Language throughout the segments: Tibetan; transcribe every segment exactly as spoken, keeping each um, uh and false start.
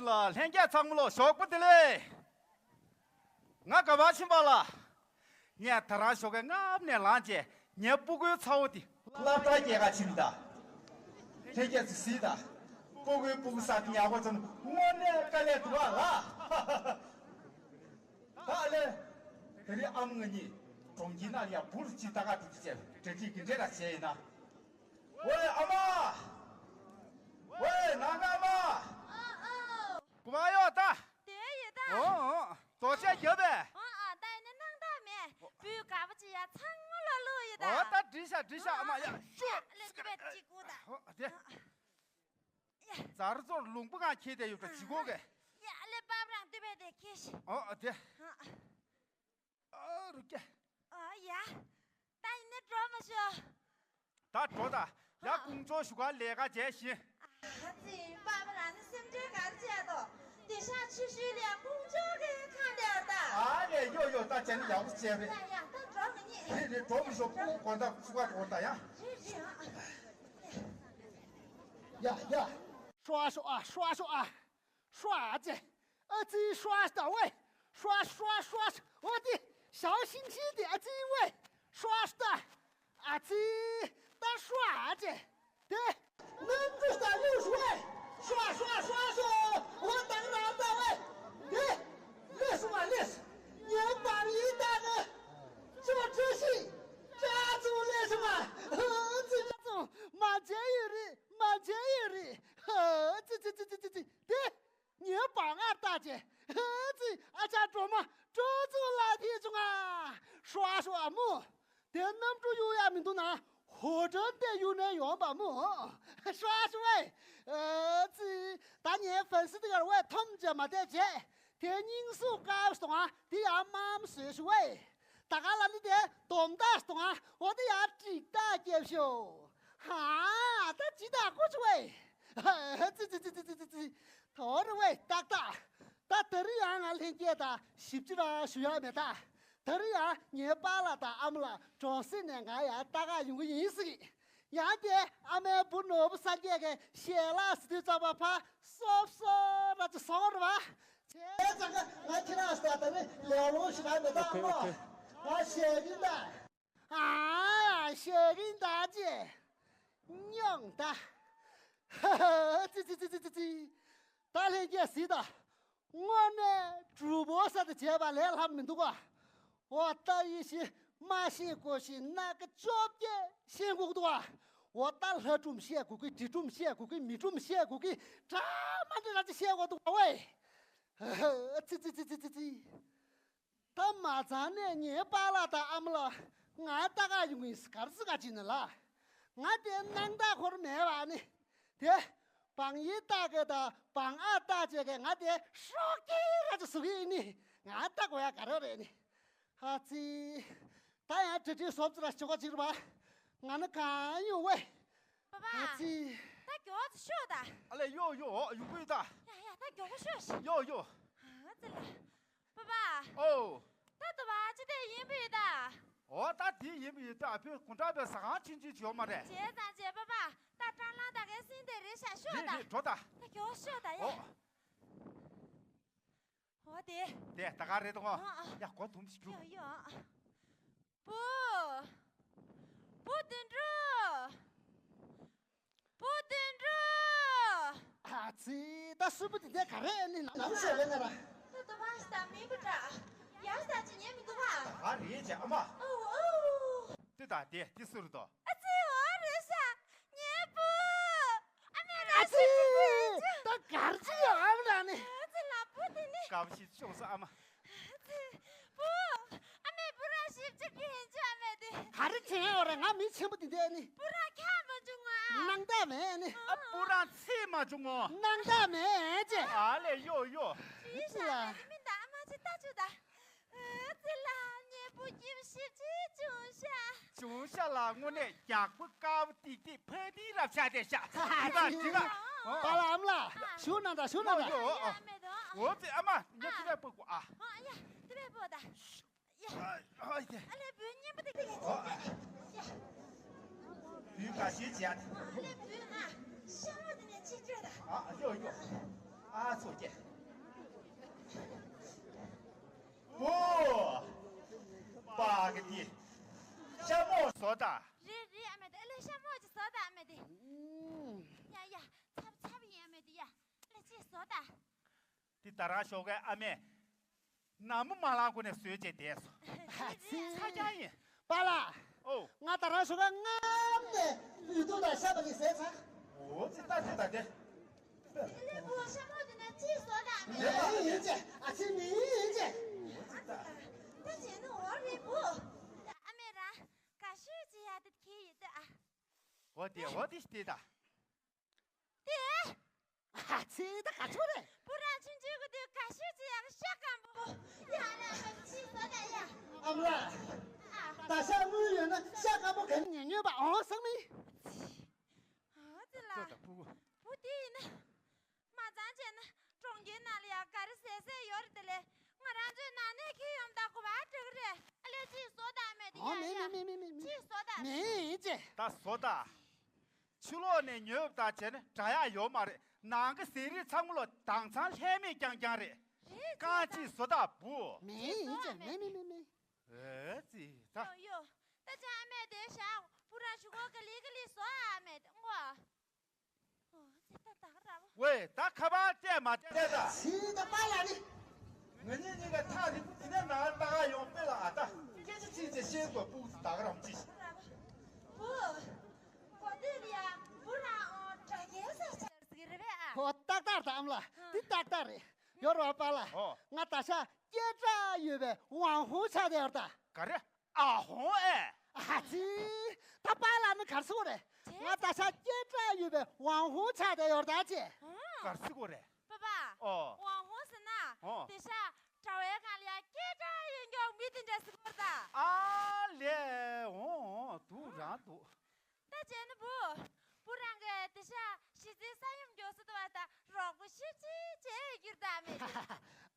ལ་ལྷན་རྒྱས་ཚང་མ་ལོ་ཞོགས་པ་བདེ་ལེགས། ང་ག་བ་ཕྱིན་པ་ལ། ངས་ད་རང་ཞོགས་ཀས་སྔ་ནས་ལངས་བྱས་ངའི་སྤུ་གུའི་ཚ་བོ་དེ་སློབ་གྲྭ་སྐྱེལ་ག་ཕྱིན་ད། ལྷན་རྒྱས་ཚོ་གཟིགས་ད། སྤུ་གུའི་སྤུ་གུ་ས་དེ་ཉག་པོ་ཚོ་དངོས་གནས་དཀའ་ལས་འདུག་ཨ་ལ། ད་ཨ་ལས། དེ་རིང་ཨ་མ་ང་གཉིས་གྲོང་ཁྱེར་ནང་ལ་ཡ་བུ་རུ་གཅིག་ལྟ་ག་འགྲོ་རྒྱུ་བྱས་གྲ་སྒྲིག་གི་འདྲེ་ར་བྱས་ཡིན་ན། ཝེ་ཨ་མ། ཝེ་ནང་ན་ཨ་མ། གོ་བ་ཡོད་ད། དེ་ཡོད་ད། ཨོ་ཨོ། རྡོ་ཆས་རྒྱབ་པས། ཨོ་ཨ་ད་ཡིན་ན་སྣང་དག་མེད། བུས་དགའ་པོ་ཅི་ཡ་ཚང་མ་ལོ་ལུ་ཡོད་ད། ཨོ་ད་འགྲིག་ཤག་འགྲིག་ཤག་ཨ་མ་ཡ་ཤོག་ལེ་དུ་བས་ཅི་གུ་ད། ཨོ་དེ། ཛར་ཛོར་ལུང་པ་གང་ཁྱེར་བསྡད་ཡོད་པ་ཇི་གོ་གེ། ཡ་ལེ་པབ་རང་དུ་བས་དེ་ཁྱེར་ཤི། ཨོ་དེ། ཨ་རུ་ཀྱ། ཨ་ཡ། ད་ཡིན་ནི་འགྲོ་མ་ཤོག་ད་འགྲོ་ད། ཡ་ཨ། ཀུང་ཅོ་ཞུ་ག་ལས་ཀ་བྱས་ཤི། ཨ་ཙི་པ་པ་རང་ནི་སེམས་ཁྲལ་ག་རེ་བྱས་དོ། དེ་ཤ་ཆུ་ཤུལ་ལས་ཀུང་ཅོ་གི་ཁ་འདེར་ད། ཨ་ལས་ཡོ་ཡོ་ད་ཅན་ཡག་པོ་བྱས་རེད། ཡ་ཡ་ད་འགྲོ་མི་ཉེས། རེད་རེད་འགྲོ་མི་ཤོག་ཀུང་གོ་ད་ཚུ་ག་འགྲོ་ད་ཡ། རེད་རེད་ཨ། ཡ་ཡ། ཧྲོ་ཨ་ཧྲོ་ཨ་ཧྲོ་ཨ་ཧྲོ་ཨ། ཧྲོ་ཨ་ཙི། ཨ་ཙི་ཧྲོ་ཨ་ད་ཝེ། ཧྲོ་ཨ་ཧྲོ་ཨ་ཧྲོ་ཨ། ཨོ་ཏི། ཞའོ་ཤིང་ཤིང་ཏི་ཨ་ཙི་ཝེ། ཧྲོ་ཨ་ད། ཨ་ཙི། ད་ཧྲོ་ཨ་ཙི། ཏེ། ནམ་གྲུ་ད་ཡུ་ཧྲུ་ཝེ། ཧྲོ་ཨ་ཧྲོ་ཨ་ཧྲོ་ཨ་ཧྲོ། ཨོ་ད་ར་ད་ཝེ། ཏེ། ལེ་སུ་མ་ལེ་སུ། ཉེ་པར་ཡི་ད་ནི། ཅོ་ཅོ་ཤི། ཅ་ཙུ་ལེ་སུ་མ། ཨ་ཙི་ཅ་ཙུ། མ་བྱེད་ཡི་རི། མ་བྱེད་ཡི་རི། ཨ་ཙི་ཙི་ཙི་ཙི་ཙི། ཏེ། ངའི་བང་ང་ལྟ་ཅེ། ཧི་ཙི་ཨ་ཅག་སྒྲོལ་མ་སྤྲོ་ཚུལ་ལ་ཕེབས་བྱུང་ང་། ཧྲོ་ཨ་ཧྲོ་ཨ་མོ། དེ་གནམ་གྲུ་གཡུག་ཡག་མི་འདུག་ན། ཧོ་ཏྲན་དེ་གཡུག་ནས་ཡོང་པ་མོ། ཧྲོ་ཨ་ཧྲོ་ཨེ། ཨ་ཙི། ད་ངའི་ཧྥན་སི་དེ་གར་ཝེ་ཐོམ་ཅེ་མ་བསྡད་ཅེ། དེ་སྙིང་སུ་དཀར་སོང་ང་དེ་ཡང་དམའ་མོ་བཟོས་ཤུ་ཝེ། ད་ག་ལ་ནི་དེ་དོམ་དག་སོང་ང་འོ་དེ་ཡང་ཀྲིག་དག་སྐྱེབ་ཤོ། ཧ། ད་ཅི་དག་གོ་ཆུ་ཝེ། ཙི་ཙི། ཐོ་རེ་ཝེ་ཏག་ཏག་ད་དེ་རིང་ཡང་ང་ལྷན་རྒྱས་དང་ཞིབ་ཅི་རང་ཞུ་ཡག་མེད་ད། དེ་རིང་ཡང་ངའི་པཱ་ལགས་དང་ཨ་མ་ལགས་གྲོང་གསེབ་ནས་ང་ཡར་ལྟ་ག་ཡོང་གི་ཡིན་ཟེར་གི། ཡང་དེ་ཨ་མའི་བུ་ནོར་བུ་སངས་རྒྱས་ཀྱི་ཞལ་ལག་ཟེར་དུས་ཙམ་པ་ཕ་སོབ་སོབ་ར་ཅིག་སོང་རེད་བ། བྱས་ཙང་ང་ཁྱེད་རང་ས་དེ་རིང་ལེའུ་ལོང་ཞིག་ག་མེད་ད་ཨ་མ། ང་ཞེ་གི་ད། ཨ་ཞེ་གི་ད་ཅེ། སྙོང་ད། ཧ་ཧ་ཙི་ཙི། ད་ལྷན་རྒྱས་གཟིགས་དང་། དངོས་གནས་གྲུ་པོ་ས་དེ་བྱས་པ་ལས་ལྷག་མི་འདུག་ག་འོ་ད་ཡེ་ཤེས་མ་ཤེས་གོ་ཤེས་སྣ་ཁ་བཅོ་བརྒྱད་ཤེས་དགོས་འདུག་ག་འོ་ད་ལྷ་སྒྲུང་བཤད་དགོས་གི་དྲི་སྒྲུང་བཤད་དགོས་གི་མི་སྒྲུང་བཤད་དགོས་གི་གྲ་མ་འདྲ་ར་ཅིག་བཤད་དགོས་འདུག་ག་ཝེ། ཧ་ཧ་ཙི་ཙི། ད་མ་ཚང་ནས་ངའི་པཱ་ལགས་དང་ཨ་མ་ལགས་ང་ལྟ་ག་ཡོང་གི་ཡིན་ག་རེ་ཟེར་ག་ཅིག་ནི་ལ། ང་དེ་སྣང་དག་ཁོར་མེད་པ་ནི། དེ། བང་ཡི་ལྟ་གི་དང་བང་ཨ་ལྟ་བྱེད་གི་ང་དེ་ཧྲོག་གི་ར་ཅིག་ཟུག་གི་ཡིན་ནི། ང་ལྟ་དགོས་ཡ་ག་རེ་རེད་ནི། ཧ་ཙི། ད་ཡང་གྲ་སྒྲིག་སོབ་ཙི་ར་ཞོག་ག་ཅིག་རེད་པ། ང་ནི་གང་ཡོང་ཝེ། པ་པ། ཧ་ཙི། ད་མགྱོགས་ཙི་ཤོག་ད། ཨ་ལས་ཡོ་ཡོ་ཡོང་གི་ཡོད་ད། ཡ་ཡ་ད་མགྱོགས་པོ་ཤོག་ཤི། ཡོ་ཡོ། ཧ་ཙི་ལ། པ་པ། ཨོ། ད་དུ་བ་ཅི་དེ་ཡིན་པ་ཡོད་ད། ཨོ་ད་དེ་ཡིན་པ་ཡོད་ད་ཨ་ཕའི་གུང་དྲག་པའི་ཟ་ཁང་ཆུང་ཆུང་ཅིག་ཡོད་མ་རེད། བྱས་ཙང་བྱས་པ་པ་ད་སྐྲ་ལང་ད་གའི་སིན་དེ་རེད་ཤ་ཤོག་རེད་ད། རེད་འགྲོ་ད། ད་མགྱོགས་ཤོག་ད་ཡ། ཨོ། ཨོ་དེ། དེ་ད་ག་རེད་དོ། ཨ་ཨ། ཡ་སྒོ་དུམ་ཞིག་རྒྱུག་ཡོ་ཡོ། བུ། བུ་དོན་གྲུབ། བུ་དོན་གྲུབ། ཨ་ཙི། ད་སུ་བུ་དེ་འདྲ་ག་རེ་ནི་ནམ་ཟེར་བས་ན་ར། ད་དུ་བ་ཞིག་དང་མི་བུ་འདྲ། ཡ་ས་ཅི་ཉན་མི་འདུག་བ། ད་ག་རེད་ཅེ་ཨ་མ། ཨོ་ཨོ། དེ་ད་དེ་དེ་སུ་རེད་དོ། ཨ་ཙི་འོ་རེད་ཤག་ངའི་བུ། ཨ་མའི་ཨ་ར་ཙི། ཞིག་ཅིག་ད་གར་ཅི་ཡོད་ཨ་མ་ལ་ནི། ཨ་ཙི་ལ་བུ་དེ་ནི། དགའ་པོ་ཞིག་ཤོག་སོ་ཨ་མ། ཨ་ཙི། བུ། ཨ་མའི་བུ་ར་ཞིབ་ཅིག་གི་ཡིན་ཅི་ཨ་མའི་དེ། ག་རེ་བྱས་ཡོད་རེད་ང་མི་ཆེན་པོ་དེ་འདྲ་ནི། བུ་ར་ཁ་མ་བྱུང་ཨ། སྣང་དག་མེད་ནི། ཨ་བུ་ར་ཚེ་མ་བྱུང་ངོ་། སྣང་དག་མེད་ཅེ། ཨ་ལས་ཡོ་ཡོ། ཞིག་ཤ་ཨ་མའི་དེ་མི་འདའ་ཨ་མ་ཅི་ལྟ་ཅུ་ད། ཨ་ཙི་ལ་ཉེ་པོ་སྐྱིད་ཞིབ་ཅིག་བྱུང་ཤག་བྱུང་ཤག་ལ་དངོས་གནས་རྒྱགས་པོ་དཀར་པོ་ཏིག་ཏིག་ཕ་ཏིག་རབ་ཆགས་བསྡད་ཤག་ཇི་ལྟར་ཇི་ལྟར། པཱ་ལགས་ཨ་མ་ལགས་ཞུ་གནང་དང་ཞུ་གནང་དང་། ཡོ་ཡོ། ཨ་མ་ཡ་ཏི་རེ་པོ་གོ་ཨ། ཨ་ཡ་ཏི་རེ་པོ་ད། ཡ། ཨ་ཡ། ཨ་ལས་བུ་ཉེ་པོ་ཏིག་ཏིག་ཡ། བུ་ག་ཤེད་བྱས་ཨ། ཨ་ལས་བུ་ང་ཤ་མོ་དེ་ནས་ཅི་བྱོས་ད། ཨ་ཡོ་ཡོ། ཨ་ཚོ་ཀྱེ། ཨོ། པ་གི་དེ། ཤ་མོ་བཟོ་ད། རེད་རེད། ཨ་མ་དེ་ཨ་ལེ་ཤ་མོ་ཅིག་བཟོ་ད་ཨ་མ་དེ། ཡ་ཡ། ཚབ་ཚབ་ཡིན་ཨ་མ་དེ་ཡ། ཨ་ལེ་ཅིག་བཟོ་ད། དེ་ད་རང་ཞོགས་ཀའི་ཨ་མས། ནང་མི་མ་ལངས་གོང་ནས་བཟོས་བྱས་བསྡད་སོང་། ཨ་ཙི། ཚ་རྐྱང་ཡིན། པཱ་ལགས། ཨོ། ང་ད་རང་ཞོགས་ཀ་སྔ་མོ་ནས་ཡུལ་དུ་དང་ཤ་བ་ལི་ཟས་ཚར། འོ་ཙི་ལྟ་ཙི་ད་དེ། ཨེ་ལེ་བུ་ཤ་མོ་དེ་ན་ཅི་བཟོ་དང་མེད། མེད་ཡིན་ཅེ། ཨ་ཙི་མེད་ཡིན་ཅེ། འོ་ཙི་ད། ད་བྱས་ན་འོ་རེད་བུ། ཨ་མས་རང་དགའ་ཤོས་ཅི་ཡ་དེ་ཁྱེད་ཡིན་ད་ཨ། འོ་དེ་འོ་དེ་ཤི་དེ་ད། དེ། ཨ་ཙི་ད་ག་ཚོད་རེད། བུ་རང་ཆུང་ཆུང་གི་དུས་དགའ་ཤོས་ཅི་ཡག་ཤ་སྐམ་པོ། ཡ་ལ་ལ་ཅི་ཟ་ད་ཡ། ཨ་མ་ལགས། ད་ཤ་དངུལ་ཡོད་ན་ཤ་སྐམ་པོ་ག་ཉན་ཉོས་པ་འོང་བསམ་མི། ཨ་ཙི་ལ། ཙོ་ད་ཕུ་གུ། བུ་དེ་ཡིན་ན། མ་ཚང་བྱས་ན་གྲོང་ཁྱེར་ནང་ལ་ཡ་ག་རེ་ཟས་ཟས་ཡོད་རེད་དེ་ལས་ང་རང་ཚོའི་ནང་ནས་ཁྱེར་ཡོང་ད་གོ་བ་འགྲིག་གི་རེད། ཨ་ལས་ཅི་ཟོ་ད་མེད་དེ་ཨོ་ཡ་མེད་ཡ། མེད་མེད་མེད་མེད། ཅི་ཟོ་ད་མེད་ཅེ། ད་ཟོ་ད། ཕྱི་ལོགས་ནས་ཉོས་པ་དང་བྱས་ན་འདྲ་ཡག་ཡོད་མ་རེད། ནང་གི་ཟས་རིགས་ཚང་མ་ལོ་དྭངས་གཙང་ལྷད་མེད་རྐྱང་རྐྱང་རེད། རེད་རྐང་ཅི་ཟོ་ད་བུ། མེད་ཅེ། མེད་མེད་མེད་མེད། ཨེ་ཙི་ད། ཡོ་ཡོ། ད་ཅི་ཨ་མས་དེ་བཞག་བུ་ར་ཞུ་གོ་ག་ལི་ག་ལི་ཟོ་ཨ་མས་དེ་ངོ་། ཨོ་ཙི་ད་ད་ག་ར་བོ། ཝེ་ད་ཁ་པར་བལྟས་མ་བལྟས་ད། ཙི་ད་པཱ་ལགས་ནི། ང་གཉིས་གཉིས་ཀ་ཐག་རིང་པོ་དེ་ནས་ནང་ལྟ་ག་ཡོང་དཔེ་ལ་ཨ་ད། སྐད་ཆ་ཚིག་ཅེས་ཤེས་དགོས་སྤུག་ཙི་ད་ག་རམ་ཅི། བུ། གོ་ཐོས་ལ་ཡ་བུ་ར་ཨོ་དྲ་རྒྱའི་ས་ཆ་ཟིག་རེད་པས་ཨ། ཧོ་ཏག་ཏག་ད་ཨམ་ལགས་འདི་ཏག་ཏག་རེད། ཡོ་རོ་པཱ་ལགས། ཨོ། ང་ད་ཤ་སྐད་གྲགས་ཡོད་པའི་ཝང་ཧུང་ཆགས་བསྡད་ཡོད་ད། ག་རེ། ཨ་ཧོང་ཨེ། ཨ་ཙི། ད་པཱ་ལགས་ནི་གར་སོང་རེད། ང་ད་ཤ་སྐད་གྲགས་ཡོད་པའི་ཝང་ཧུང་ཆགས་བསྡད་ཡོད་ད་ཅེ། གར་སོང་རེད། པ་པ། ཨོ། ཝང་ཧུང་ཟེར་ན། ཨོ། དེ་ཤ་དྲ་བའི་སྒང་ལ་ཡ་སྐད་གྲགས་ཡོད་མགྱོགས་མི་དེ་འདྲ་སོང་རེད་ད། ཨ་ལས་འོང་འོང་འདུག་རང་འདུག་ད་བྱས་ན་བུ། བུ་རང་གི་དེ་ཤ་གཞི་རྩའི་ས་ཡོམ་མགྱོགས་སུ་དུ་བ་དང་རོགས་པ་ཞིབ་ཅིག་བྱས་ཡོད་རྒྱུར་ད་མེད་དེ།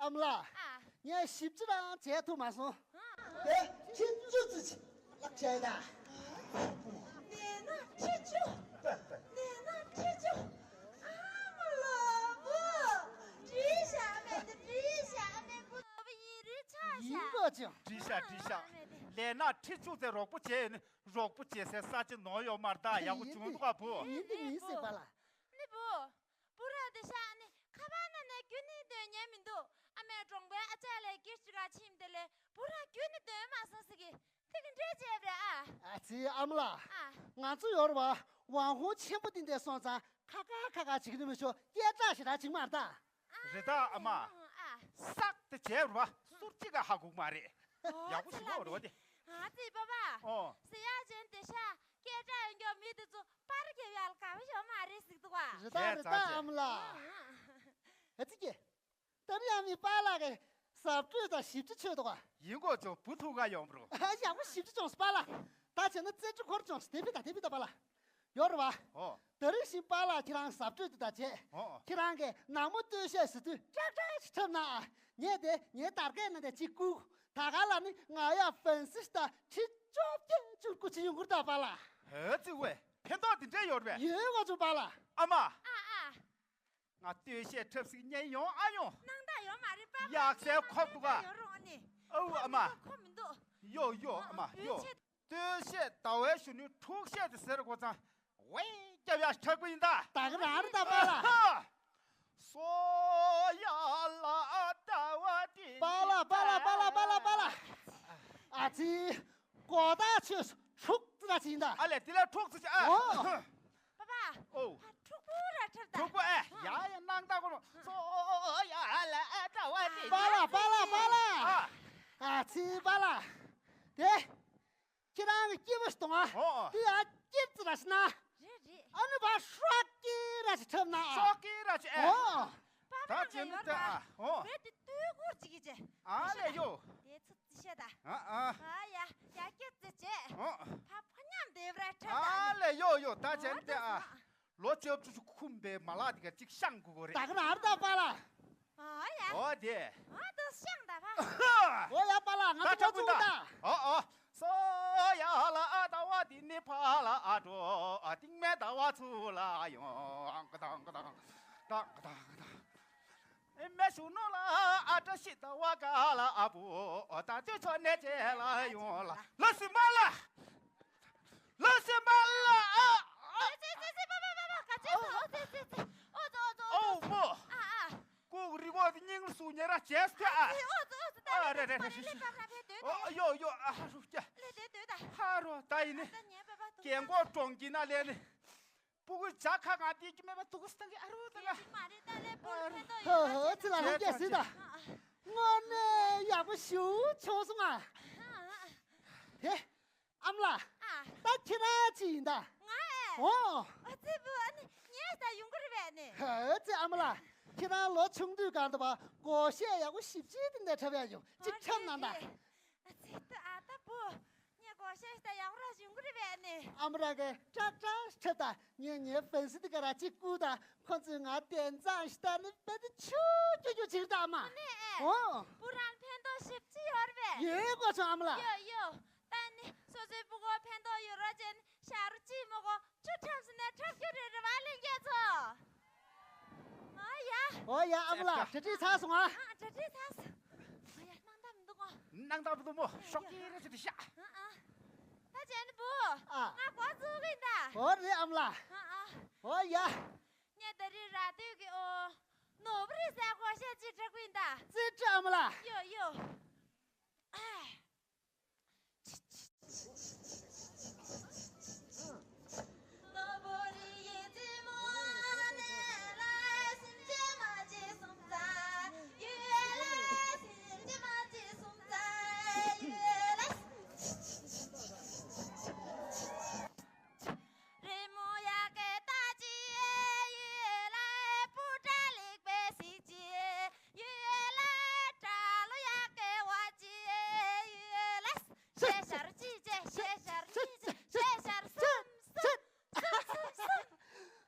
ཨམ་ལགས། ཨ། ངས་ཞིབ་ཅིག་རང་བྱས་ཐུབ་མ་སོང་། ཨ། དེ་ཁྱི་བཅུ་ཙི་ཅི་ལག་བྱས་ད། ནས་ན་ཁྱི་བཅུ། ནས་ན་ཁྱི་བཅུ། ཨ་མ་ལོ་བུ། བྲིས་ཤག་མེད་དེ་བྲིས་ཤག་མེད་བུ། བུ་ཡིན་རུས་ཆགས་ཤག་ཡིན་པ་ཅང་། བྲིས་ཤག་བྲིས་ཤག་ལས་ན་ཁྲི་བཅུ་ཙེ་རོགས་པ་བྱས་ཡོད་ནི། རོགས་པ་བྱེད་སའི་ས་ཆ་ནོར་ཡོད་མ་རེད་ད། ཡག་པོ་བྱུང་འདུག་ག་བུ། ཡིན་དེ་མིན་སྲིད་པ་ལ། ནི་བུ། བུ་ར་དེ་ཤ་ནི་ཁ་པར་ནང་ནས་རྒྱུ་ནི་འདོན་ཉན་མི་འདུག་ཨ་མས་གྲོང་པའི་ཨ་ཅག་ལས་སྐད་ཅིག་ག་ཕྱིན་དེ་ལས་བུ་ར་རྒྱུ་ནི་འདོན་མ་སོང་ཟེར་གི་དེ་གི་འདྲས་བྱས་པ་རེད་ཨ། ཨ་ཙི་ཨ་མ་ལགས། ཨ། ང་ཚོ་ཡོད་རེད་བ། ཝང་ཧུང་ཆེན་པོ་དེ་འདྲས་སོང་ཙང་ཁ་ཁ་ཁ་ཁ་བྱེད་ཀྱི་འདུག་མི་ཆོག་སྐད་གྲགས་ཞེ་དྲག་བྱེད་ཀྱི་མ་རེད་ད། རེད་ད་ཨ་མ། ཨ། སག་དེ་བྱས་རུ་བ་སུར་གཅིག་ག་ཧ་གོ་གི་མ་རེད། ཨོ་ཡག་པོ་ཞིག་ལོག་རུ་བ་དེ། ཨ་ཙི་པ་པ། ཨོ། ཟེར་ཡག་ཅན་དེ་ཤ་སྐད་གྲགས་ཡོད་མགྱོགས་མི་དེ་ཚོ་པར་རྒྱབ་ཡག་ལ་དགའ་བོ་ཡོད་མ་རེད་ཟེར་འདུག་ག་རེད་ད་རེད་ད་ཨ་མ་ལགས། ཨ་ཙི་ཀྱེ། ད་རེས་ཡང་མི་པཱ་ལགས་ཀྱི་ཟབ་སྤྲོས་དང་ཞིབ་ཕྲ་ཆོད་འདུག་ག་ཡིན་གོ་ཅོ་བུ་ཐུག་ག་ཡོང་བ་རུ། ཨ་ཡག་པོ་ཞིབ་ཕྲ་བྱུང་སོང་པཱ་ལགས། ད་བྱས་ན་རྩེ་གྲུ་འཁོར་བྱུང་སོང་དེ་ཕི་ད་དེ་ཕི་ད་པཱ་ལགས། ཡོད་རེད་བ། ཨོ། ད་རིང་བཞིན་པཱ་ལགས་ཁྱེད་རང་ཟབ་སྤྲོས་དེ་དང་བྱས། ཨོ། ཁྱེད་རང་གིས་ནག་མོ་སྟོད་གཞས་ཟེར་དུས་ཀྲག་ཀྲག་ཞིག་འཁྲབ་ན་ཨ། ངས་དེ་ངའི་དར་གས་ན་དེ་གཅིག་བསྐུར། ད་ག་ལ་ནི་ང་ཡ་ཧྥན་སི་ཞིག་དང་ཁྲི་བཅོ་བརྒྱད་བཅུ་དགུ་ཅིག་ཡོང་གི་རེད་ད་པཱ་ལགས། ཧེ་ཙི་ཝེ་ཕན་ཐོགས་དེ་འདྲས་ཡོད་རེད་པས། ཡོད་བ་ཅུ་པཱ་ལགས། ཨ་མ། ཨ་ཨ། ང་སྟོད་གཞས་འཁྲབ་ཟིག་ཉན་ཡོང་ཨ་ཡོང་། སྣང་དག་ཡོད་མ་རེད་པཱ། ཡག་སའི་ཁོབ་འདུག་ག་ཡོད་རུང་ཨ་ནི། ཨོ་ཨ་མ། ཁོ་མི་འདུག་ཡོ་ཡོ་ཨ་མ་ཡོ། སྟོད་གཞས་ཟླ་བའི་གཞོན་ནུའི་འཁྲུག་གཞས་དེ་ཟེར་གོ་ཙང་ཝེ་རྒྱབ་ཡ་ཁྲག་པོ་ཡིན་ད། ད་ག་རང་རེད་ད་པཱ་ལགས། སོ་ཡ་ལ་ཨ་ད་བ་དི། པཱ་ལགས་པཱ་ལགས་པཱ་ལགས་པཱ་ལགས་པཱ་ལགས། ཨ་ཙི། གོ་ད་ཆོས་འཁྲུག་ཙི་ད་ཅི་ཡིན་ད། ཨ་ལས་དེ་ལ་འཁྲུག་ཙི་ཅི་ཨ། ཨོ། པ་པ། ཨོ། ཕ་ཕྲུག་པོ་ར་ཁྲབ་ད། ཕྲུག་པོ་ཨེ། ཡ་ཡ་སྣང་ད་གོ་ནོ། སོ་ཡ་ལ་ཨ་ད་བ་དི། པཱ་ལགས་པཱ་ལགས་པཱ་ལགས། ཨ། ཨ་ཙི་པཱ་ལགས། དེ། ཁྱེད་རང་གི་སྐྱེས་བུ་ཞིག་དང་ཨ། ཨོ། དེ་ཡ་སྐྱེས་ཙི་ར་ཤི་ན། རེད་རེད། ཨ་ནི་བ་ཧྲག་གི་ར་ཞིག་ཁྲབ་ན་ཨ། ཧྲག་གི་ར་ཞིག་ཨེ། ཨོ། པཱ་ད་ཕ་ཅན་ཡོད་ད་ཨ། ཨོ། བེ་དེ་ཏུས་གུར་ཅིག་གི་ཅེ། ཨ་ལས་ཡོ། དེ་ཚོ་ཅི་བཤད་ད། ཨ་ཨ། ཨ་ཡ་ཡ་སྐྱེས་ཙི་ཅེ། ཨོ། ཕ་ཕ་མཉམ་དེ་བ་ར་ཁྲབ་ད་ཨ་ནི། ཨ་ལས་ཡོ་ཡོ་ད་ཅན་ད་ཨ། ལོ་བཅོ་བཅུ་ཅུ་འཁུམས་པའི་མ་ལག་དེ་ག་ཅིག་ཤང་དགོས་གོ་རེད། ད་ག་ན་ཨར་ད་པཱ་ལགས། ཨོ་ཡ། ཨོ་དེ། ཨ་ཏོ་ཤང་ད་པཱ། ཨོ་ཡ་པཱ་ལགས་ང་ད་ཚོ་ཅོ་ཅུང་ད། ཨོ་ཨོ། སོ་ཡ་ལ་ཨ་ད་བ་དི་ནི་ཕ་ལ་ཨ་འགྲོ་ཨ་ཏིང་མེ་ད་བ་ཚུ་ལ་ཡོང་ཨང་ཀ་དང་ཀ་དང་ཀ་དང་ཀ་དང་། མེ་ཤུ་ནོ་ལ་ཨ་ཏྲ་ཤི་ད་བ་ག་ལ་ཨ་བུ་ཨོ་ད་དུས་ཚོད་ནས་ཅེ་ལ་ཡོང་ལ་ལོ་སི་མ་ལ་ལོ་སི་མ་ལ་ཨ་ཨ་ཙེ་ཙེ་ཙེ་པ་པ་པ་པ་ག་ཙེ་ཙེ་ཨོ་ཙེ་ཙེ་ཙེ་ཨོ་ཙེ་ཨོ་ཙེ་ཨོ་ཙེ་ཨོ་མོ་ཨ་ཨ་ཀོ་རི་བོ་དེ་སྙིང་ལ་སུ་ཉེ་ར་བྱས་ཏེ་ཨ་ཨོ་ཙེ་ཨོ་ཙེ་ད་ཨ་རེ་རེ་རེ་རེ་ལེ་པ་པ་པ་དེ་ཨོ་ཡོ་ཡོ་ཨ་རུ་ཀྱ་ལེ་དེ་དེ་ད་ཧ་རོ་ད་ཡིན་ནི་ད་ཉེ་པ་པ་དུ་རྒན་གོག་གྲོང་གི་ན་ལེ་ནི། སྤུ་གུ་ཇ་ཁ་ང་དེ་ཀྱི་མེད་པ་དུ་གུ་སྟང་གི་ཨ་རུ་དང་ང་། མ་རེད་ད་ལེ་པོ་ལ་ཕན་ཐོགས་ཡོད་ཧ་ཧ་ཙི་ལ་ཧ་ཀྱ་སི་ད། དངོས་གནས་ཡག་པོ་ཞུ་ཆོག་སོང་ང་། ཨ་ཨ་ཨ། ཧེ། ཨ་མ་ལགས། ཨ། ད་ཁྱེད་རང་ཅི་ཡིན་ད། ང་ཨེ། ཨོ། ཨ་ཙི་བུ་ཨ་ནི་ངས་ད་ཡོང་གི་རེད་པས་ནི། ཧ་ཙི་ཨ་མ་ལགས། ཁྱེད་རང་ལོ་ཆུང་དུས་གང་དུ་བ་གོ་ཤེས་ཡག་པོ་ཞིབ་ཅིག་དེ་འདྲ་འཁྲབ་ཡག་ཡོང་ཅིག་འཁྲབ་གནང་ད། ཨ་ཙི་ད་ཨ་ད་བུ། ངས་གོ་ཤེས་ཤིག་ད་ཡག་ར་ཞུ་གི་རེད་པས་ནི། ཨ་མ་ར་གི་ཀྲ་ཀྲ་ཁྲབ་ད་ངས་ངའི་ཕན་སི་དི་ག་ར་ཅིག་བསྐུར་ད་ཁོ་ཚོས་ང་དན་ཙང་ཤི་ད་ནི་བེ་དི་ཆུ་ཀྱུ་ཀྱུ་ཅིག་ད་མ། ཨ་ནི་ཨེ། ཨོ། བུ་རང་ཕན་ཐོགས་ཞིབ་ཅི་ཡོད་རེད་པས། ཡོད་གོ་ཆུ་ཨ་མ་ལགས། ཡོད་ཡོད། ད་ནི་སོ་སོའི་བུ་གོ་ཕན་ཐོགས་ཡོད་ར་ཅན་ཤ་རུ་ཅི་མོ་གོ་ཆུ་ཁྲབ་སི་ནས་ཁྲབ་རྒྱུ་རེད་རེད་བ་ལེན་རྒྱ་ཚོ། ཨ་ཡ། ཨོ་ཡ་ཨ་མ་ལགས་གྲ་སྒྲིག་ཚར་སོང་ཨ། ཨ་གྲ་སྒྲིག་ཚར་སོང་། ཨ་ཡ་སྣང་དག་མི་འདུག་གོ། སྣང་དག་མི་འདུག་མོ་ཤོག་ཀྱི་ར་ཅི་དི་ཤ། ཨ་ཨ། ད་ཅན་བུ། ཨ། ང་གོ་ཚུགས་གི་ད། ཨོ་རེད་ཨ་མ་ལགས། ཨ་ཨ། ཨོ་ཡ། ངས་ད་རི་ར་དུས་ཀྱི་ཨོ། ནོར་བུ་རི་ས་གོ་ཤ་ཅི་དྲག་པིན་ད། ཙི་ཙི་ཨ་མ་ལགས། ཡོ་ཡོ། ཨ།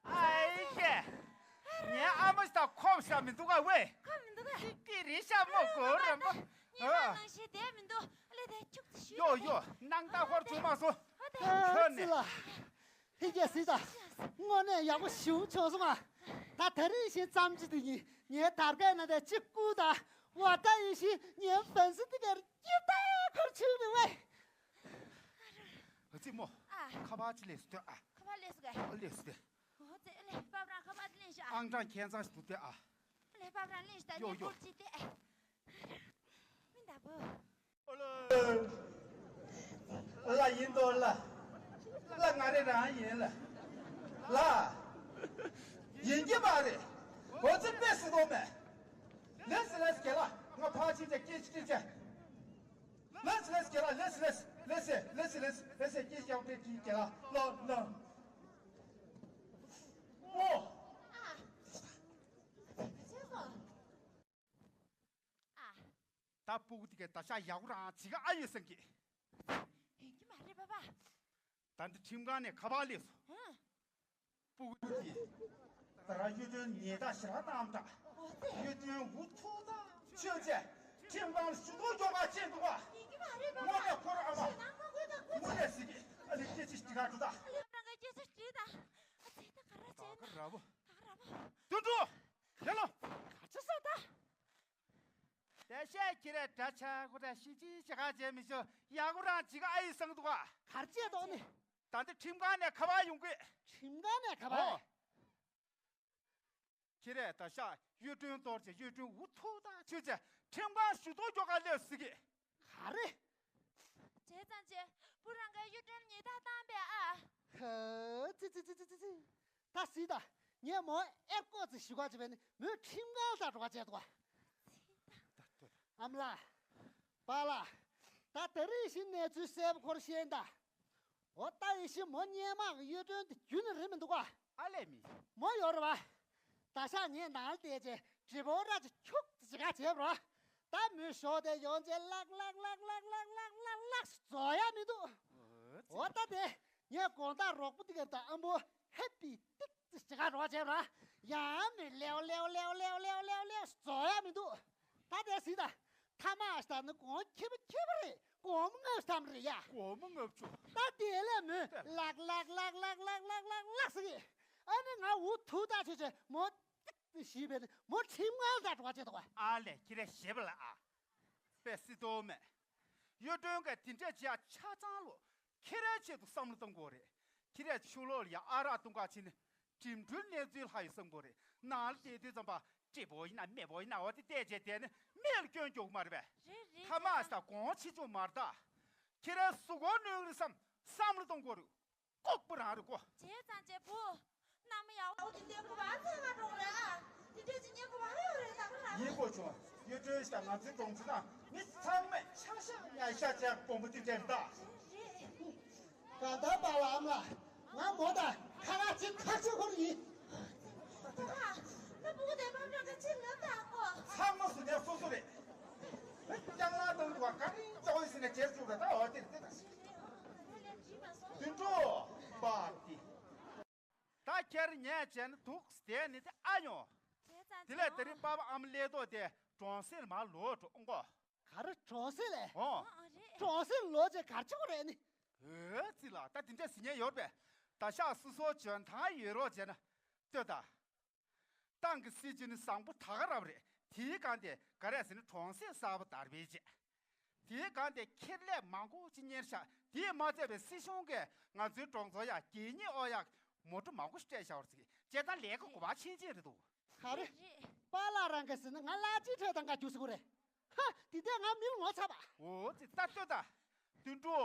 ཨའི་ཀྱེ། ངའི་ཨ་མ་ཞིག་དང་ཁོམ་ཤ་མི་འདུག་ག་ཝེ། ཁོམ་མི་འདུག་ག་ཅི་སྐད་རེད་ཤ་མོ་གོ་ར་མོ། ཉི་མ་ནང་བཞིན་བསྡད་མི་འདུག་ཨ་ལེ་དེ་ཁྱུག་ཏུ་ཞུས། ཡོ་ཡོ་སྣང་དག་ཧོར་བྱུང་མ་སོང་། ཨ་ཙི་ལ། ཧི་ཀྱེ་སི་ད། དངོས་གནས་ཡག་པོ་ཞེ་པོ་བྱུང་སོང་ང་། ད་ད་རེས་བཞིན་ཙམ་ཅིག་དེ་ཡིན་ངའི་དར་གའི་ནང་དེ་གཅིག་བསྐུར་ད། བ་ད་ཡིན་ཞིང་ངའི་ཕན་སི་དི་གར་སྐྱིད་ད་ཁོར་ཆུག་རེད་ཝེ། ཨ་ཙི་མོ། ཨ། ཁ་པར་ཅི་ལས་སུ་ཐོན་ཨ། ཁ་པར་ལས་སུ་ག་ཨ་ལས་སུ་ཐོན། ཨོ་ཙི་ཨ་ལས་པབ་རང་ཁ་པར་ལེན་ཤ། ཨང་གྲངས་ཁྱད་མཚར་ཞིག་འདུག་སྟེ་ཨ། ཨ་ལས་པབ་རང་ལེན་ཤ་ད་ཡོ་ཡོ། སྐོར་ཅི་སྟེ། མི་འདའ་བོ། ཨོ་ལེ། ལ་ཡིན་དོ་ལ། ལ་ང་རེ་རང་ཡིན་ལ། ལ། ཡིན་གྱི་མ་རེད། ཨོ་ཙི་དཔེ་སྲིད་དོ་མེད། ལེས་ལེས་གེ་ལ་ང་ཕ་ཆི་ཅེ་ཀེ་ཆི་ཀེ་ཅེ། ལེས་ལེས་གེ་ལ་ལེས་ལེས་ལེས་ལེས་ལེས་ལེས་ཀེ་ཅེ་ཀེ་ལ་ལོ་ལོ། ཨོ། ཨ། ད་སྤུ་གུ་དེ་གའི་ད་ཤ་ཡག་པོ་རང་བྱེད་ག་ཨ་ཡོད་སེམས་ཀྱི། ཡིན་གྱི་མ་རེད་པ་པ། ད་འདི་ཁྲིམས་ཁང་ནས་ཁ་པར་སླེབས་སོང་། ཧུང་། སྤུ་གུ་དེ། ད་ར་གཡུ་སྒྲོན་ཉེས་རྡ་ཞེ་དྲག་བཏང་དྲག་ཨོ་ཙི། གཡུ་སྒྲོན་འུ་ཐུག་ད་ཆོས་རྗེ། ཁྲིམས་ཁང་ཞུ་གཏུག་འཇོག་ག་ཅེས་འདུག་ག་ཡིན་གྱི་མ་རེད་པ་པ། ངོ་ནས་ཁོ་ར་ཨ་མ། ཞེ་ན་ཁོ་ཁོ་ད་ཁོ་ངོ་ནས་ཟིག་གི་ཨ་ལེ་སྐད་ཆ་ཞིག་ག་འགྲོ་ད། ཨ་ལེ་རང་གི་སྐད་ཆ་དྲིས་ད། ཨ་ཙི་ད་ག་ར་བྱས་ན། ད་ག་ར་བོ། ད་ག་ར་བོ། དུད་འགྲོ། ཡ་ལོ། ག་ཅི་ཟེར་ད། དེ་བཤད་ཁྱི་རེད་འདྲ་ཆགས་ཁོ་ད་ཤི་ཅི་ཞེ་ག་བྱས་མི་ཤོ་ཡག་པོ་རང་བྱེད་ག་ཨ་ཡི་སང་འདུག་ག་གར་བྱས་དོག་ནི། ད་འདི་ཁྲིམས་ཁང་ནས་ཁ་པར་ཡོང་གི། ཁྲིམས་ཁང་ནས་ཁ་པར། ཨོ། ཁྱི་རེད་ད་ཤ་གཡུ་སྒྲོན་གཏོར་བྱས་གཡུ་སྒྲོན་འུ་ཐུག་ད་ཆོས་བྱས་ཁྲིམས་ཁང་ཞུ་གཏུག་འཇོག་ག་སླེབས་ཟིག་གི། ག་རེ། བྱས་ཙང་བྱས་བུ་རང་གའི་གཡུ་སྒྲོན་ཉེས་རྡ་བཏང་པས་ཨ། ཧ་ཙི་ཙི་ཙི་ཙི་ཙི། ད་སྲིད་ད། ངས་མོ་ཨེར་ཀོ་ཙི་ཞུ་ག་ཅི་བས་ནི་མོས་ཁྲིམས་ཁང་ལ་འགྲོ་ག་བྱས་འདུག་ག་ཨ་མ་ལགས། པཱ་ལགས། ད་ད་རེས་བཞིན་གནས་ཚུལ་གསལ་པོ་ཁོར་ཤེས་ད། འོ་ད་ཡེ་ཤི་མོ་སྙན་མ་གི་གཡུ་སྒྲོན་དེ་རྒྱུན་ནས་རེད་མི་འདུག་ག་ཨ་ལས་མི། མོ་ཡོད་རེད་བ། ད་ཤག་ངས་ནང་ལ་བལྟས་རྗེས་དྲི་བོ་ར་ཅིག་ཁྱུག་ཙི་ཅི་ག་བྱས་པ་རེད་བ། ད་མོས་ཞོགས་དེ་ཡོང་རྗེས་ལག་ལག་ལག་ལག་ལག་ལག་ལག་ལག་རྫོགས་ཡ་མི་འདུག་འོ་ད་དེ། ངས་དགོང་དག་རོགས་པོ་དེ་ག་དང་ཨ་མོ་ཧེ་པི་ཏིག་ཙི་ཅི་ག་རོགས་བྱས་པ་ར། ཡང་མི་ལེའོ་ལེའོ་ལེའོ་ལེའོ་ལེའོ་ལེའོ་ལེའོ་རྫོགས་ཡ་མི་འདུག་ད་དེ་སྲིད་ད། ཐ་མ་ཨ་ཤ་ད་ནི་གོང་ཁེ་པོ་ཁེ་པོ་རེད། གོང་མོ་ལྔ་བཅུ་ཐམ་རེད་ཡ། གོང་མོ་ལྔ་བཅུ། ད་དེ་ལས་མོས་ལག་ལག་ལག་ལག་ལག་ལག་ལག་ཟེར་གི། ཨ་ནི་ང་འུ་ཐུག་ད་ཆོས་ཆོས་མོ། ཞེས་པས་ནི་མོ་ཁྲིམས་ངལ་དང་འགྲོ་བ་བྱེད་དོ། ཨ་ལས་ཁྱེད་རས་ཞེས་པ་ལ་ཨ། པས་སྲིད་དོ་མེད། གཡུ་སྒྲོན་གྱིས་དེ་འདྲས་བྱས་ཆ་ཚང་ལོ། ཁྱེད་རའི་ཆེད་དུ་བསམ་བློ་གཏོང་དགོས་རེད། ཁྱེད་རའི་ཕྱི་ལོགས་ལ་ཡ་ཨ་རག་བཏུང་ག་ཕྱིན་ནས་འགྲིམ་འགྲུལ་གནས་ཚུལ་ལྷག་ཡོད་བསམ་དགོས་རེད། ནང་ལ་བསྡད་དུས་ཙམ་པ་བཀྲེས་པོ་ཡིན་ན་མེད་པོ་ཡིན་ན་འོ་དེ་བལྟས་བྱས་བསྡད་ནས་མིག་ལ་སྐྱོན་འགྱོ་གི་མ་རེད་པས། རེད་རེད། ཐ་མ་ས་དགོངས་ཆེ་ཆུང་མ་རེད་ད། ཁྱེད་རའི་གཟུགས་པོ་གནོན་རེད་བསམ་བསམ་བློ་གཏོང་དགོས་རེད། ལྐུགས་པ་རང་རེད་གོ། བྱས་ཙང་བྱས་བུ། མནའ་མ་ཡག་པོ་ཅིག་སྟོན་དགོས་པ་ཚང་མ་འགྲོ་རེད་ཨ། དེ་འདྲས་ཅིག་ཉན་དགོས་པ་ཡོད་རེད་ད་ག་རང་། ཡིན་གོ་བྱུང་། གཡུ་སྒྲོན་ཞིག་དང་ང་ཚོའི་གྲོང་ཚོ་ན་མི་ཚང་མས་ཆ་ཤས་ཉ་ཤས་ཅན་དགོངས་པ་གཏིང་ནས་རེད་ད། རེད། གང་ལྟར་པཱ་ལགས་ཨ་མ་ལགས་ང་མོ་དང་ཁ་ལག་ཅིག་ཁ་ཆུ་ཁོར་ཡིན། ད་ང་སྤུ་གུ་དེ་ཕམ་ཕྲག་ག་ཅིག་ལབ་དང་གོ། ཚང་མ་སུ་ནས་སོ་སོ་རེད། རྐྱང་ལག་དང་དུ་བ་ག་རེ་ཅོག་ཡིན་ཟེར་ནས་བྱེད་བཅུག་རེད་ད་འོ་དེ་རེད་དེ་ད། དུད་འགྲོ་པ་དེ། ད་ཁྱེར་ཉལ་བྱས་ནས་འདུག་བསྡད་ནི་དེ་ཨ་ཉོ། བྱས་ཙང་དེ་ལས་དེ་རིང་པ་ཕ་ཨ་མ་ཀླད་མདོག་དེ་གྲོང་གསེབ་མར་ལོག་འགྲོ་ཨང་གོ། ག་རེ་གྲོང་གསེབ་ལས། ཨོ། ཨ་རེད། གྲོང་གསེབ་ལོག་བྱས་ག་རེ་བྱེད་དགོས་རེད་ནི། ཨོ་ཙི་ལ་ད་དེ་འདྲ་ཟིན་ཉན་ཡོད་པས། ད་ཤག་སོ་སོ་འཇོན་ཐང་ཡོད་རོགས་བྱས་ན་ལྟོས་ད། ཏང་གི་སྲིད་བྱུས་ནི་བཟང་པོ་ད་ག་རང་རེད། དེའི་སྒང་དེ་ག་རེ་ཟེར་ན་གྲོང་གསེབ་གསར་པ་དར་སྤེལ་བྱས། དེའི་སྒང་དེ་ཁེ་ལས་མང་པོ་ཅིག་གཉེར་བཞག་དེས་མ་ཚད་པའི་སྲིད་གཞུང་གིས་ང་ཚོའི་གྲོང་ཚོ་ཡ་གད་སྙིགས་ཨོ་ཡ་མོ་ཊ་མང་པོ་ཞིག་སྤྲད་བཞག་པ་རེད་ཟེར་གྱི་བྱས་ཙང་ལས་ཀ་གོ་བ་ཆེན་ཆེན་རེད་འདུག་ག་རེ། རེད། པཱ་ལགས་རང་གིས་ཟེར་ན་ང་གླ་ཆའི་ཁྲལ་གཏང་ག་རྒྱུགས་ཟེར་གོ་རེད། ཧ། དེ་འདྲས་ང་མི་ལ་ངོ་ཚ་བ། འོ་ཙི་ད་ལྟོས་ད། དུད་འགྲོ།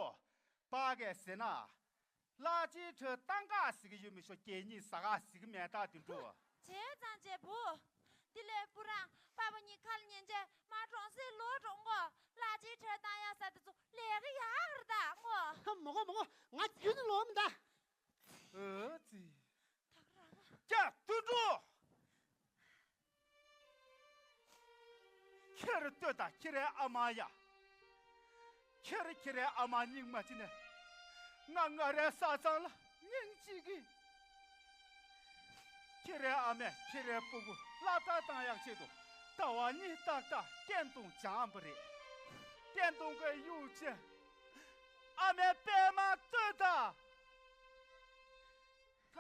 པཱ་གིས་ཟེར་ན། གླ་ཆའི་ཁྲལ་གཏང་ག་ཟེར་གི་ཡོད་མི་ཤོག་གད་སྙིགས་ཟ་ག་ཟེར་གི་མེད་ད་དུད་འགྲོ། བྱས་ཙང་བྱས་བུ། དེ་ལས་བུ་རང་པཱ་ཕ་གཉིས་ཁ་ལ་ཉན་བྱས་མར་གྲོང་གསེབ་ལོག་འགྲོ་ངོ་། གླ་ཆའི་ཁྲལ་གཏང་ཡག་ས་དེ་ཚོ་ལས་ཀ་ཡག་རེད་ད་ངོ་། མོ་གོ་མོ་གོ་ང་རྒྱུན་ནས་ལོག་མི་ད། ཨོ་ཙི། ཀྱ་དུད་འགྲོ། ཁྱེད་ལྟོས་དང་ཁྱེད་རའི་ཨ་མ་ཡ། ཁྱེད་ཁྱེད་རའི་ཨ་མ་སྙིང་མ་ཅི་ནས། ང་ང་རའི་ས་ཚང་ལ་སྙིང་རྗེ་གི། ཁྱེད་རའི་ཨ་མས་ཁྱེད་རའི་སྤུ་གུ་ལག་བསྟར་བཏང་ཡག་ཆེད་དུ་ཟླ་བ་གཉིས་ཏག་ཏག་བསྟན་སྟོང་སྦྱངས་པ་རེད། བསྟན་སྟོང་གི་གཡུག་ཆེ། ཨ་མའི་པད་མ་ལྟོས་དང་།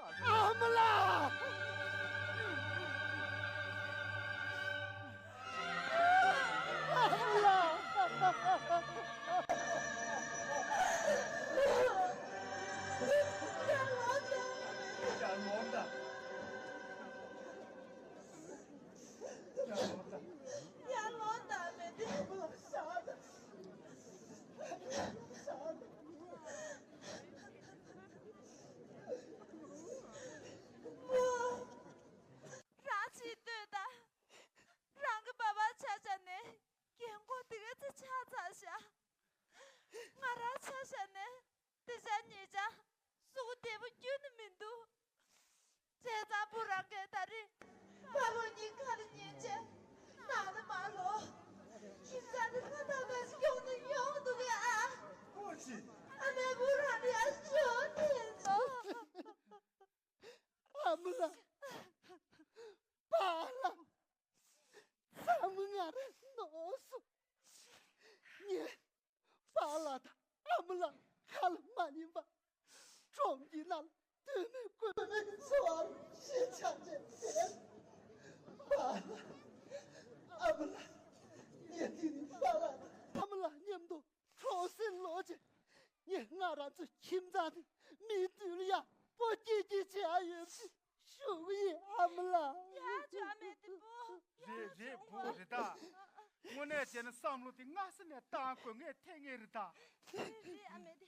ཨ་མ་ལགས། ཨ་མ་ལགས། ཡར་ལོངས་དང་མེད་དེ་ཞག་དང་ཞག་དང་། རང་ཅིག་ལྟོས་དང་། རང་གི་པ་ཕ་ཆ་བཞག་ནས་རྒན་གོག་དེ་ག་ཚོད་ཆགས་ཚར་ཤག་ང་རང་ཆ་བཞག་ནས་དེ་ཆ་ཉེ་ཆ་གཟུགས་པོ་བདེ་པོ་ཁྱོན་ནས་མི་འདུག་བྱས་ཙང་བུ་རང་གིས་ད་རེས་པ་ཕ་གཉིས་ཁ་ལ་ཉན་བྱས་ནང་ལ་མར་ལོག་ཁྱིམ་ཚང་དེ་ཁ་ཐག་པ་ཞིག་ཡོང་ནས་ཡོང་འདུག་གས་ཨ། ཨ་མའི་བུ་རང་ལ་ཡར་ཤོག་དེ་ཚོ། ཨ་མ་ལགས། པཱ་ལགས། ཚང་མ་ང་རང་ནོར་སོང་། ངས་པཱ་ལགས་དང་ཨ་མ་ལགས་ཁ་ལ་མ་ཉན་པ། གྲོང་ཁྱེར་ནང་ལ་སྡོད་མི་དགོས་མེད་འཚོ་བ་ཞེ་ཆགས་བྱས་ཏེ། པཱ་ལགས། ཨ་མ་ལགས། ངས་དེ་རིང་པཱ་ལགས་དང་ཨ་མ་ལགས་མཉམ་དུ་གྲོང་གསེབ་ལོག་བྱས། ངས་ང་རང་ཚོའི་ཁྱིམ་ཚང་དེ་མིའི་མདུན་ལ་ཡར་སྤོ་སྐྱེལ་སྐྱེལ་བྱེད་ཡ་ཡོད་ཅེས་ཞུ་གི་ཡིན་ཨ་མ་ལགས། ཡ་ཅོ་ཨ་མེ་དེ་བུ། རེད་རེད་བུ་རེད་ད། དངོས་གནས་བྱས་ན་བསམ་བློ་དེ་སྔ་ས་ནས་བཏང་དགོས་ངས་ཐེངས་ངེས་རེད་ད། རེད་རེད་ཨ་མེ་དེ།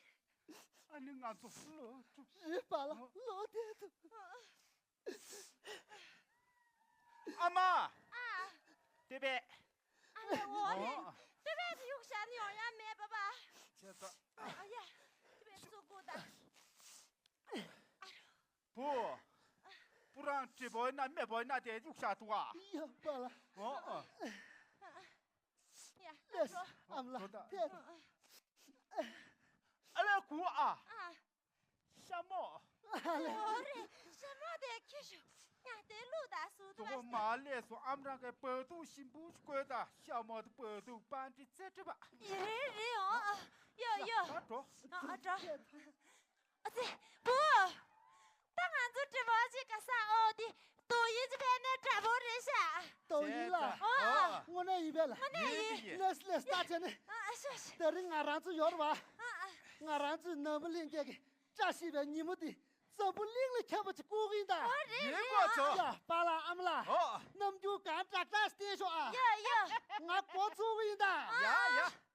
ཨ་ནི་ང་ཚོ་ལོ་དྲུག་རེད་པཱ་ལགས་ལོ་དེ་དུ། ཨ་མ། ཨ། སྟོད་པས། ཨ་ལས་འོ་ལས། ཨོ། སྟོད་པས་དེ་གཡུག་བཞག་ནི་ཡོང་ཡ་མེད་པ་པ། ཆེ་ད། ཨ་ཡ། སྟོད་པས་སུ་གུ་ད། བུ། བུ་རང་བཀྲེས་པོ་ཡིན་ན་མེད་པོ་ཡིན་ན་དེ་གཡུག་བཞག་འདུག་ཨ། ཡ་པཱ་ལགས། ཨོ་ཨོ། ཡ། ལགས་སོ། ཨ་མ་ལགས། ཨོ་ད། ཨ་ལས་གུ་ཨ། ཨ། ཤ་མོ། ཨོ་རེད། ཤ་མོ་དེ་ཁྱི་ཤོ། ཡ་དེ་ལུག་ད་སུ་དུ་དུ་བ་མ་ལས་སོ་ཨམ་རང་གི་བ་དུ་ཞིམ་པོ་བཀོད་ད་ཤ་མོ་དུ་བ་དུ་པན་ཏི་ཙེ་ཏི་བ། རེད་རེད་ཨོ། ཡོ་ཡོ། ད་འགྲོ། ཨ་ཨ་འགྲོ། ཨ་ཙི། བུ། ད་ང་ཚོ་དྲི་བ་ཅིག་ག་ས་ཨོ་དི། ཏོ་ཡིན་ཅི་ཕན་ནས་དྲ་བོ་རེད་ཤག་ཏོ་ཡིན་ལ། ཨོ། དངོས་གནས་ཡིན་པས་ལ། དངོས་གནས་ཡིན། ལེས་ལེས་ལྟ་བྱས་ནས། ཨ་ཨ་ཤ་ཤ། དེ་རིང་ང་རང་ཚོ་ཡོད་རེད་བ། ཨ་ཨ། ང་རང་ཚོའི་ནོར་བུ་གླིང་རྒྱལ་གྱི་བཀྲ་ཤིས་པའི་ཉིན་མོ་འདི་འཛམ་བུ་གླིང་ལ་ཁྱབ་པ་ཅིག་བསྐུལ་གི་ཡིན་ད། ཨོ་རེད་ཡིན་རེད། གོ་ཚོ། ཡ་པཱ་ལགས་ཨ་མ་ལགས། ཨོ། ནམ་རྒྱུན་གང་དྲག་དྲག་བལྟས་ཤོག་ཨ། ཡ་ཡ། ང་འགོ་ཚུགས་གི་ཡིན་ད། ཡ་ཡ།